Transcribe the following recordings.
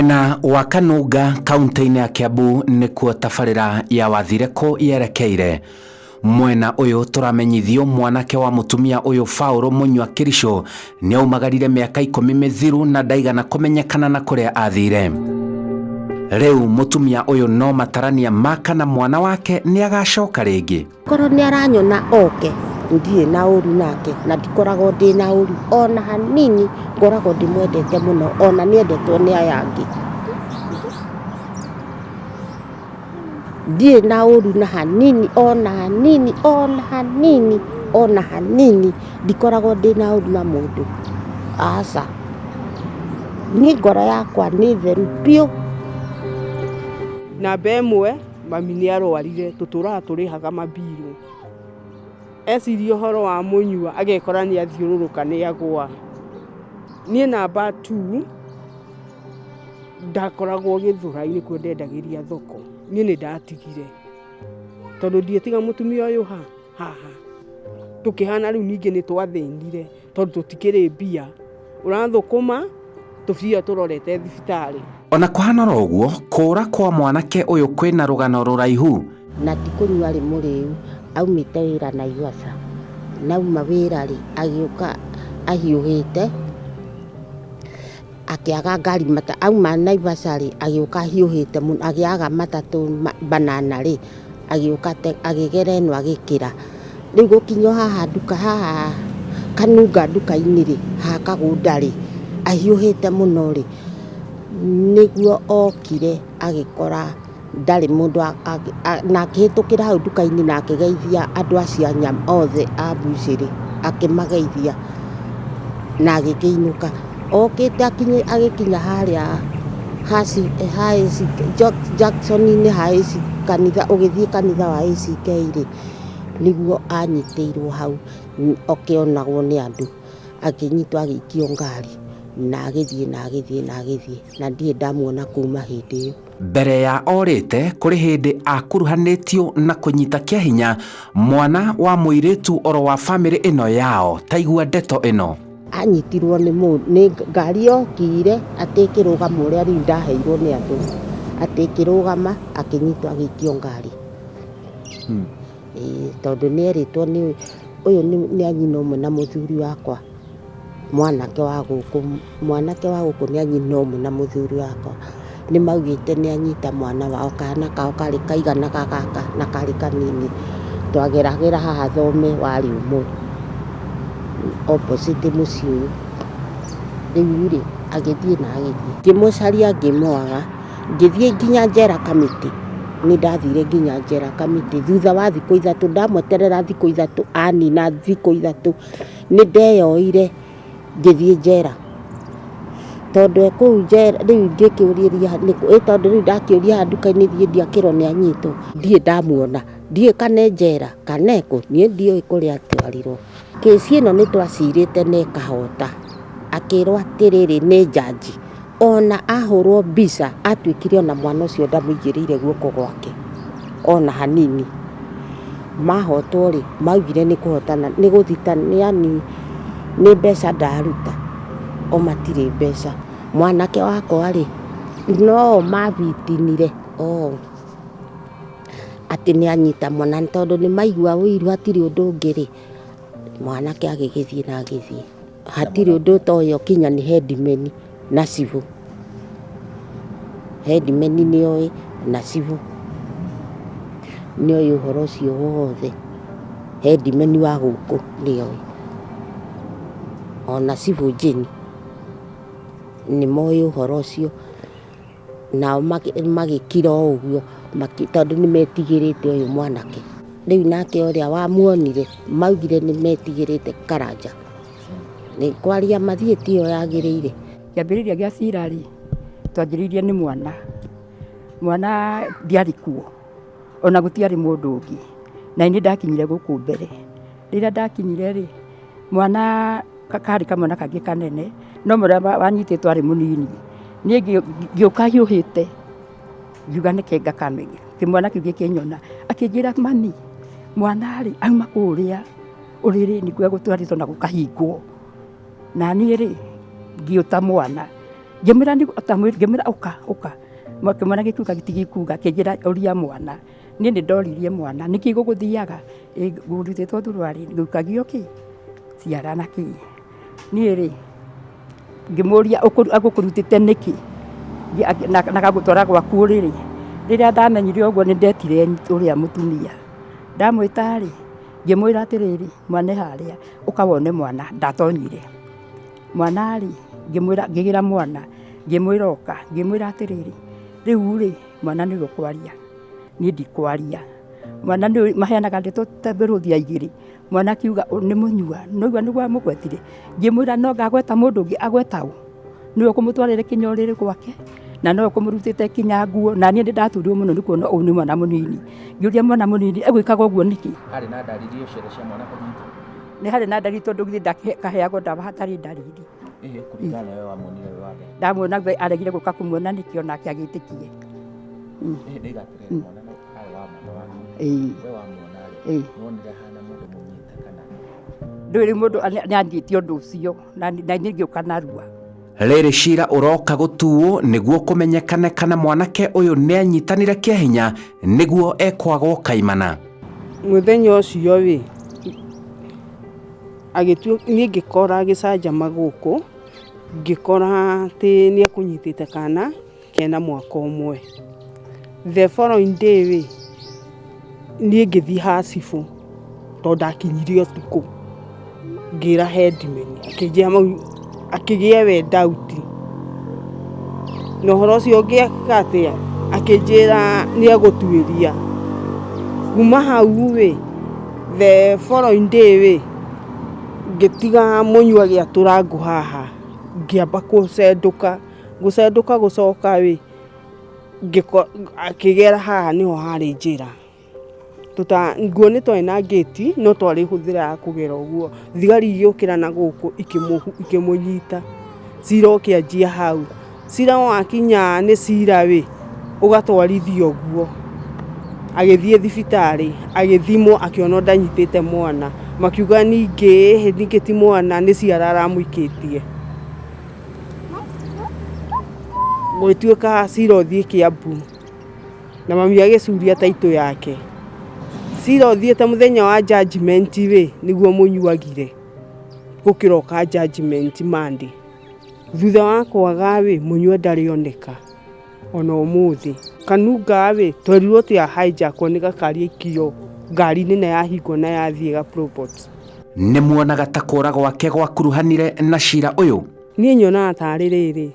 Mwena wa Kanunga kaunti-inĩ ya Kiambu nĩkuo tabarĩra ya Wathireko yerekeire. Mwena ũyũ tũramenyithio mwanake wa mũtumia ũyũ Paul Mũnyua Kĩricũ nĩaumagarire mĩaka 10 mĩthiru na ndaigana kũmenyekana na kũrĩa athire. Rĩu mũtumia ũyũ no matarania ma kana mwana wake nĩagacoka rĩngĩ. Korwo nĩ aranyona oke, ndirĩ na ũru nake na ndikoragwo ndĩ na ũru ona hanini, ngoragwo ndĩmwendete mũno ona nĩendetwo nĩ aya angĩ. Ndirĩ na ũru na hanini ona hanini ona hanini ona hanini, ndikoragwo ndĩ na ũru na mũndũ, aca. Niĩ ngoro yakwa nĩ theru biũ. Namba ĩmwe mami nĩ arwarire tũtũraga tũrĩhaga mambirũ. Eciria ũhoro wa mũnyua agekora nĩ athiũrũrũka nĩ agũa. Niĩ namba 2 ndakoragwo Gĩthũrai nĩkuo ndendagĩria thoko. Niĩ nĩ ndatigire tondũ ndiĩtiga mũtumia ũyũ haha. Tũkĩhana rĩu ningĩ nĩ twathĩnire tondũ tũtikĩrĩ mbia. Ũrathũkũma tũbia tũrorete thibitarĩ. Ona kũhana oro ũguo, kũũra kwa mwanake ũyũ kwĩna rũgano rũraihu. Na ti kũnyua arĩ mũrĩu, aumĩte wĩra Naivasha. Na auma wĩra rĩ, agĩũka ahiũhĩte, akĩaga ngari auma Naivasha rĩ, agĩũka ahiũhĩte mũno, akĩaga matatũ banana rĩ, agĩũka akĩgera ĩno agĩkĩra. Rĩu gũkinya haha nduka haha Kanunga nduka-inĩ rĩ, haha Kagũnda rĩ, ahiũhĩte mũno rĩ, nĩguo okire agĩkora ndarĩ mũndũ na akĩhĩtũkĩra hau nduka-inĩ na akĩgeithia andũ acio a nyama othe a mbucĩrĩ, akĩmageithia na agĩkĩinũka. Okĩte agĩkinya harĩa junction-inĩ ha AC kanitha, ũgĩthiĩ kanitha wa ACK rĩ, nĩguo anyitĩirwo hau akĩonagwo nĩ andũ, akĩnyitwo agĩikio ngari na agĩthiĩ na agĩthiĩ na agĩthiĩ na ndirĩ ndamuona kuma hĩndĩ ĩyo. Mbere ya orĩte kũrĩ hĩndĩ akuruhanĩtio na kũnyita kĩa hinya mwana wa mũirĩtu oro wa bamĩrĩ ĩno yao. Taigua ndeto ĩno. Anyitirwo nĩ ngari yokire atĩ ĩkĩrũgama ũrĩa rĩu ndaheirwo nĩ andũ, atĩ ĩkĩrũgama akĩnyitwo agĩikio ngari. Ĩĩ, tondũ nĩ erĩtwo nĩ ũyũ nĩ anyina ũmwe na mũthuri wakwa, mwanake wa gũkũ, mwanake wa gũkũ nĩ anyina ũmwe na mũthuri wakwa. Nĩ maugĩte nĩ anyita mwana wao, kana kao karĩ kaiganaga gaka na karĩ kanini. Twageragĩra haha thome warĩ ũmwe opposite mũciĩ ũyũ. Rĩu rĩ, agĩthiĩ na agĩthiĩ. Ngĩmũcaria ngĩmwaga, ngĩthiĩ nginya njera Kamiti. Nĩ ndathire nginya njera Kamiti. Thutha wa thikũ 3, ndamweterera thikũ 3, anina thikũ 3, nĩ ndeyoire ngĩthiĩ njera. Tondũ e kũu njera, rĩu ngĩkĩũrĩria nĩkũ, ĩ tondũ rĩu ndakĩũria haha nduka-inĩ thiĩ ndiakĩrwo nĩ anyitwo. Ndirĩ ndamuona, ndiũĩ kana e njera kana e kũ, niĩ ndiũĩ kũrĩa atwarirwo. Kĩci ĩno nĩ twacirĩte na ĩkahota, akĩrwo atĩrĩrĩ nĩ njanji. Ona ahũrwo mbica atuĩkire ona mwana ũcio ndamũigĩrĩire guoko gwake ona hanini. Mahotwo rĩ, maugire nĩ kũhotana, nĩ gũthitana, yani nĩ mbeca ndaruta, o matirĩ mbeca. Mwanake wakwa rĩ, no mabitinire o atĩ nĩ anyita mwana, tondũ nĩ maigua ũiru hatirĩ ũndũ ũngĩ rĩ, mwanake agĩgĩthiĩ na agĩthiĩ. Hatirĩ ũndũ ũtoĩ kinya nĩ headman na cibũ. Headman nĩoĩ na cibũ nĩoĩ ũhoro ũcio wothe. Headman wa gũkũ nĩoĩ, ona cibũ Jane nĩmoĩ ũhoro ũcio. Nao magĩkira o ũguo tondũ nĩmetigĩrĩte ũyũ mwanake. Rĩu nake ũrĩa wamuonire maugire nĩmetigĩrĩte Karanja. Nĩ kwaria mathiĩ tiyo yagĩrĩire. Kĩambĩrĩria gĩa cira rĩ, twanjĩrĩirie nĩ mwana. Mwana ndiarĩ kuo, ona gũtiarĩ mũndũ ũngĩ. Na niĩ ndakinyire gũkũ mbere. Rĩrĩa ndakinyire rĩ, mwana karĩ kamwana kangĩ kanene, no mũrĩa wanyitĩtwo arĩ mũnini. Niĩ ngĩũka hiũhĩte, ngiuga nĩke ngakamenya. Kĩmwana kĩu gĩkĩnyona, akĩnjĩra mami, mwana rĩ, auma kũrĩa ũrĩrĩ nĩkuo egũtwarĩtwo na gũkahingwo. Na niĩ rĩ, ngĩũta mwana. Ngĩmwĩra ngĩmwĩra ũka ũka. Kĩmwana gĩkiuga gĩtigĩkuga, kĩnjĩra ũria mwana. Niĩ nĩ ndoririe mwana nĩkĩ gũgũthiaga, ngũrutĩtwo thuruarĩ ngũikagio kĩ ciara na kĩ. Niĩ rĩ ngĩmũria agũkũrutĩte nĩkĩ na agagũtwara gwaku ũrĩrĩ. Rĩrĩa ndamenyire ũguo nĩ ndetire ũrĩa mũtumia, ndamwĩta rĩ ngĩmwĩra atĩrĩrĩ, mwana e harĩa ũka wone mwana, ndatonyire. Mwana rĩ ngĩmwĩra ngĩgĩra mwana ngĩmwĩra ũka, ngĩmwĩra atĩrĩrĩ, rĩu rĩ mwana nĩwe ũkwaria niĩ ndikwaria. Mwana nĩ maheanaga ndeto ta mĩrũthi ya igĩrĩ, mwana akiuga nĩ mũnyua, nĩwaigua nĩguo amũgwetire. Ngĩmwĩra no anga agweta mũndũ ũngĩ agweta ũ? Nĩwe ũkũmũtwarĩre kinya ũrĩrĩ gwake na nowe ũkũmũrutĩte kinya nguo, na niĩ nĩ ndaturirwo mũno nĩ kuona ũyũ nĩ mwana mũnini. Ngĩũria mwana mũnini egwĩkaga ũguo nĩkĩ? Harĩ na ndariri o ciothe cia mwana kũnyitwo? Nĩ harĩ na ndariri tondũ githĩ ndakaheagwo ndawa hatarĩ ndariri. Ĩhĩ, kũringana na we wamuonire wĩ wa mbere. Ndamuona we aregire gũka kũmuona nĩkĩ onake agĩtĩkie. Ĩhĩ, ndaiga atĩrĩrĩ, mwana no arĩ wa mwana waku. Ĩĩ. We wamuona rĩ, Ĩĩ. nĩwonire ahana mũndũ mũnyite kana? Ndũĩ rĩu mũndũ nĩ anjĩtie ũndũ ũcio na niĩ ngĩũka narua. Rĩrĩ cira ũroka gũtuo nĩguo kũmenyekane kana mwanake ũyũ nĩanyitanire kĩa hinya nĩguo ekwagwo kaimana. Mũthenya ũcio rĩ, agĩtua niĩ ngĩkora agĩcanjama gũkũ, ngĩkora atĩ nĩ ekũnyitĩte kana kena mwaka ũmwe. The following day rĩ, niĩ ngĩthiĩ ha cibũ tondũ ndakinyire ũtukũ, ngĩra headman akĩnjĩra mau akĩgĩa we doubt. Na ũhoro ũcio ũngĩka atĩa, akĩnjĩra nĩ egũtuĩria. Kuma hau rĩ, the following day rĩ, ngĩtiga mũnyua agĩatũra ngũ haha, ngĩamba gũcendũka, gũcendũka gũcoka rĩ, akĩgera haha nĩho harĩ njĩra. Nguo nĩ twarĩ na ngĩti no twarĩ hũthĩra ya kũgera ũguo. Thigari igĩũkĩra na gũkũ ikĩmũnyita. Cira ũkĩanjia hau. Cira wakinya nĩ cira rĩ, ũgatwarithio ũguo. Agĩthiĩ thibitarĩ, agĩthimwo akĩonwo ndanyitĩte mwana. Makiuga ningĩ ningĩ ti mwana nĩ ciara aramũikĩtie. Gũgĩtuĩka cira ũthiĩ Kiambu na mami agĩcuria taitũ yake. Cira ũthiĩte mũthenya wa judgement rĩ, nĩguo mũnyuagire gũkĩroka judgement Monday. Thutha wa kwaga rĩ, mũnyua ndarĩ oneka ona ũmũthĩ. Kanunga rĩ, twerirwo atĩ a hijack nĩ gakari aikio ngari-inĩ na yahingwo na yathiĩ ga Probox. Nĩ muonaga ta kũra gwake gwakuruhanire na cira ũyũ? Niĩ nyonaga tarĩ rĩrĩ,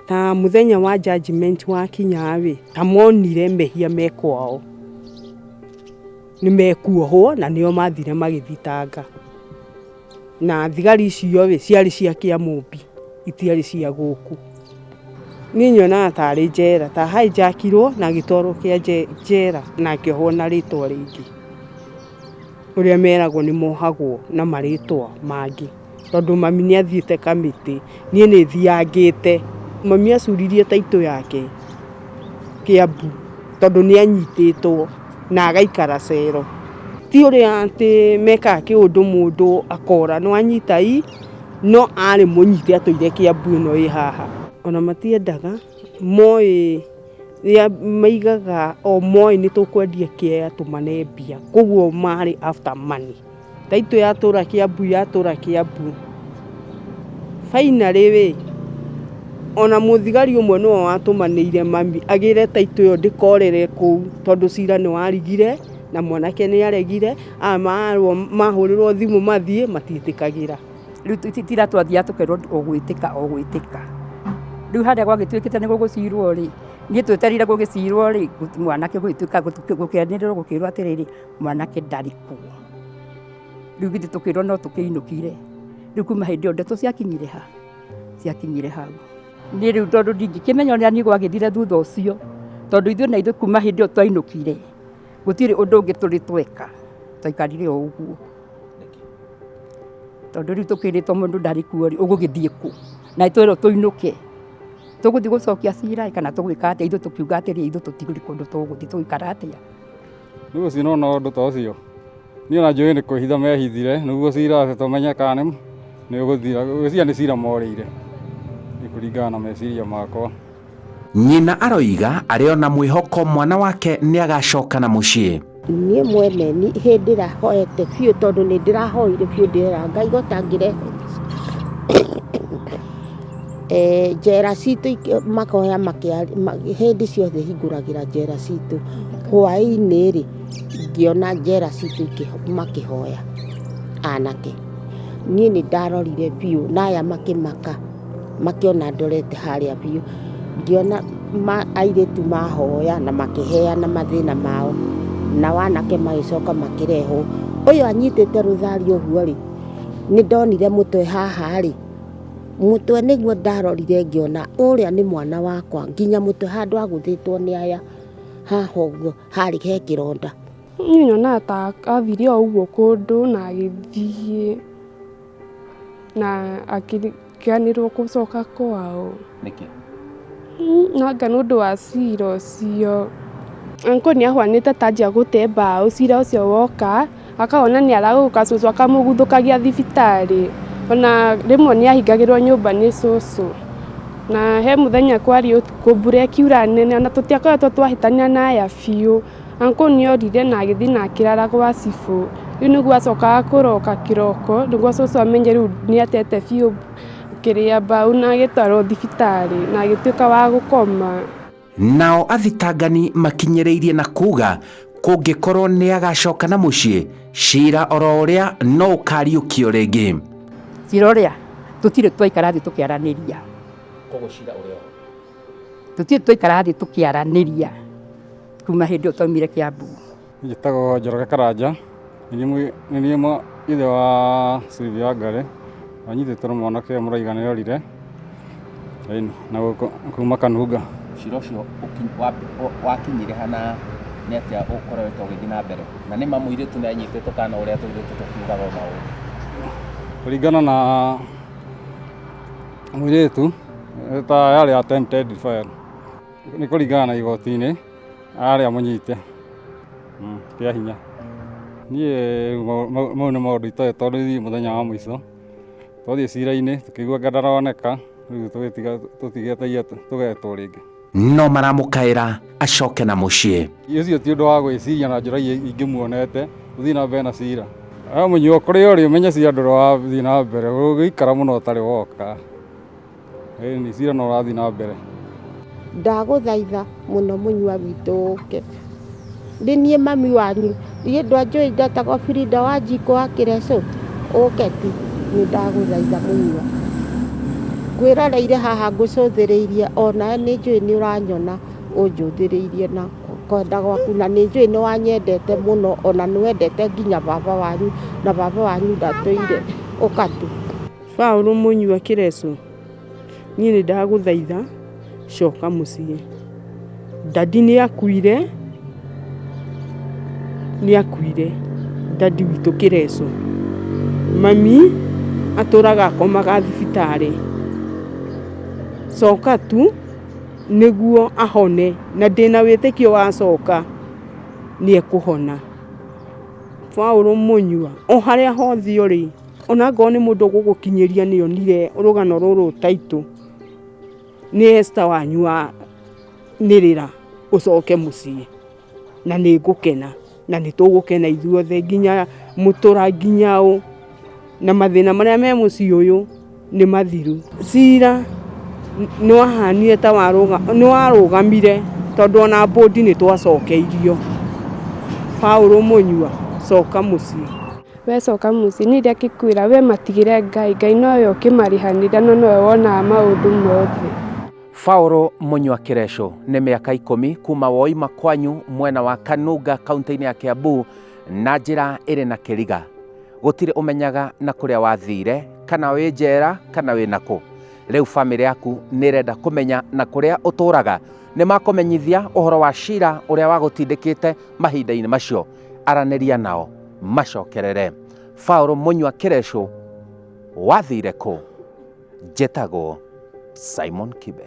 ta mũthenya wa judgement wakinya rĩ, ta monire mehia me kwao nĩ mekuohwo na nĩo mathire magĩthitanga. Na thigari icio rĩ, ciarĩ cia Kĩamũmbi, itiarĩ cia gũkũ. Niĩ nyonaga tarĩ njera, ta hijackirwo na agĩtwarwo kĩa njera na akĩohwo na rĩtwa rĩngĩ. Ũrĩa meragwo nĩ mohagwo na marĩtwa mangĩ. Tondũ mami nĩ athiĩte kamĩtĩ, niĩ nĩ thiangĩte. Mami acuririe taitũ yake Kĩambu tondũ nĩ anyitĩtwo na agaikara cero. Ti ũrĩa atĩ mekaga kĩũndũ mũndũ akora, nĩ wanyita i, no arĩ mũnyite atũire Kĩambu ĩno ĩ haha. Ona matiendaga, moĩ rĩrĩa maigaga o moĩ nĩ tũkwendia kĩea tũmane mbia, koguo marĩ after money. Taitũ yatũra Kĩambu yatũra Kĩambu. Finally rĩ, ona mũthigari ũmwe nĩwe watũmanĩire mami agĩre taitũ ĩyo ndĩkorĩre kũu tondũ cira nĩ warigire na mwanake nĩ aregire, aya mahũrĩrwo thimũ mathiĩ matiĩtĩkagĩra. Rĩu tira twathiaga tũkerwo o gwĩtĩka o gwĩtĩka. Rĩu harĩa gwagĩtuĩkĩte nĩ gũgũcirwo rĩ, niĩ twetereire gũgĩcirwo rĩ, mwanake gũgĩtuĩka gũkĩanĩrĩrwo gũkĩrwo atĩrĩrĩ, mwanake ndarĩ kuo. Rĩu githĩ tũkĩrwo no tũkĩinũkire. Rĩu kuma hĩndĩ ĩyo ndeto ciakinyire ha? Ciakinyire hau. Niĩ rĩu tondũ ndingĩkĩmenya ũrĩa niĩ gwagĩthire thutha ũcio, tondũ ithuĩ na ithuĩ kuma hĩndĩ ĩyo twainũkire, gũtirĩ ũndũ ũngĩ tũrĩ tweka, twaikarire o ũguo. Tondũ rĩu tũkĩrĩtwo mũndũ ndarĩ kuo rĩ, ũgũgĩthiĩ kũ? Na twerwo tũinũke, tũgũthiĩ gũcokia cira kana tũgwĩka atĩa? Ithuĩ tũkiuga atĩrĩrĩ, ithuĩ tũtirĩ kũndũ tũgũthiĩ, tũgũikara atĩa? Rĩu ũcio nĩwona ũndũ ta ũcio, niĩ ona njũĩ nĩ kwĩhitha mehithire nĩguo cira tũmenye kana nĩ ũgũthira, ngwĩciria nĩ cira morĩire. Kũringana na meciria makwa. Nyina aroiga arĩ ona mwĩhoko mwana wake nĩ agacoka na mũciĩ. Niĩ mwene nĩ hĩndĩ ndĩrahoete biũ tondũ nĩ ndĩrahoire biũ ndĩrera Ngai gotangĩrehe njera citũ makoya hĩndĩ ciothe hingũragĩra njera citũ hwaĩ-inĩ rĩ ngĩona njera citũ makĩhoya anake. Niĩ nĩ ndarorire biũ na aya makĩmaka makĩona ndorete harĩa biũ ngĩona airĩtu mahoya na makĩheana mathĩna mao nao anake magĩcoka makĩrehwo. Ũyũ anyitĩte rũthari ũguo rĩ nĩ ndonire mũtwe haha rĩ mũtwe nĩguo ndarorire ngĩona ũrĩa nĩ mwana wakwa nginya mũtwe handũ agũthĩtwo nĩ aya haha ũguo harĩ he kĩronda. Niĩ nyonaga ta athire o ũguo kũndũ na agĩthiĩ na akĩriganĩrwo gũcoka kwao. Nĩkĩ? Nanga nĩ ũndũ wa cira ũcio. Uncle nĩ ahwanĩte ta anjia gũte mbaũ cira ũcio woka akona nĩ aragũka cũcũ akamũguthũkagia thibitarĩ. Ona rĩmwe nĩ ahingagĩrwo nyũmba nĩ cũcũ. Na he mũthenya kwarĩ ũtukũ mbura ĩkiura nene ona tũtiakoretwo twahĩtania na aya biũ. Uncle nĩ orire na agĩthiĩ na akĩrara gwa cibũ. Rĩu nĩguo acokaga kũroka kĩroko nĩguo cũcũ amenye rĩu nĩ atete biũ kĩrĩa mbaũ na agĩtwarwo thibitarĩ na agĩtuĩka wa gũkoma. Nao athitangani makinyĩrĩirie na kuga kũngĩkorwo nĩ agacoka na mũciĩ cira oro ũrĩa no ũkariũkio rĩngĩ. Cira ũrĩa tũtirĩ twaikara thĩ tũkĩaranĩria. Koguo cira ũrĩ oho? Tũtirĩ twaikara thĩ tũkĩaranĩria kuma hĩndĩ ĩyo twaumire Kiambu. Njĩtagwo Njoroge Karanja, nĩ niĩ ithe wa Sylvia Wangari, wanyitĩtwo nĩ mwanake ũyũ mũraiga nĩ orire, na kuma Kanunga. Cira ũcio wakinyire ha na nĩ atĩa ũkoretwo ũgĩthiĩ na mbere? Na nĩ ma mũirĩtu nĩ anyitĩtwo kana ũrĩa tũirĩtu tũkiugaga o maũndũ? Kũringana na mũirĩtu ta yarĩ attempted defile, nĩ kũringana na igoti-inĩ arĩ amũnyite kĩa hinya. Niĩ mau nĩ maũndũ itoĩ tondũ ithuĩ mũthenya wa mũico twathiĩ cira-inĩ tũkĩigua anga ndaroneka rĩu tũgĩtiga tũtigĩetereire tũgetwo rĩngĩ. No maramũkaĩra acoke na mũciĩ. Ũcio ti ũndũ wa gwĩciria na njĩra ingĩmuonete ũthiĩ na mbere na cira. Mũnyuo kũrĩa ũrĩ ũmenye cira ndũrĩ wathiĩ na mbere ũgĩikara mũno ũtarĩ woka. Ĩni cira no ũrathiĩ na mbere. Ndagũthaitha mũno mũnyua witũ ũke. Nĩ niĩ mami wanyu niĩ ndwanjũĩ ndetagwo Frida wa Njikũ wa Kĩrecũ ũke tu nĩ ndagũthaitha mũnyua. Ngwĩroreire haha ngũcũthĩrĩirie onawe nĩ njũĩ nĩ ũranyona ũnjũthĩrĩirie na kwenda gwaku na nĩ njũĩ nĩ wanyendete mũno ona nĩ wendete nginya baba wanyu na baba wanyu ndatũire ũka tu. Paũlũ Mũnyua Kĩrecũ niĩ nĩ ndagũthaitha coka mũciĩ. Daddy nĩ akuire, nĩ akuire daddy witũ Kĩrecũ. Mami atũraga akomaga thibitarĩ. Coka tu nĩguo ahone na ndĩna wĩtĩkio wacoka nĩ ekũhona. Paũlũ Mũnyua o harĩa hothe ũrĩ ona angorwo nĩ mũndũ ũgũgũkinyĩria nĩ onire rũgano rũrũ taitũ nĩ Esther wanyu wa nĩrĩra ũcoke mũciĩ na nĩ ngũkena na nĩ tũgũkena ithuothe nginya mũtũra nginya ũ na mathĩna marĩa me mũciĩ ũyũ nĩ mathiru. Cira nĩ wahanire ta nĩ warũgamire tondũ ona bũndi nĩ twacokeirio. Paũlũ Mũnyua coka mũciĩ. We coka mũciĩ niĩ ndakĩkwĩra we matigĩre Ngai, Ngai nowe ũkĩmarĩhanĩra no nowe wonaga maũndũ mothe. Paũlũ Mũnyua Kĩrecũ nĩ mĩaka 10 kuma woima kwanyu mwena wa Kanunga kaunti-inĩ ya Kiambu na njĩra ĩrĩ na kĩriga. Gũtirĩ ũmenyaga na kũrĩa wathire kana wĩ njera kana wĩ nakũ. Rĩu bamĩrĩ yaku nĩ ĩrenda kũmenya na kũrĩa ũtũraga. Nĩ makũmenyithia ũhoro wa cira ũrĩa wagũtindĩkĩte mahinda-inĩ macio. Aranĩria nao macokerere. Paũlũ Mũnyua Kĩrecũ wathire kũ? Njĩtagwo Simon Kibe.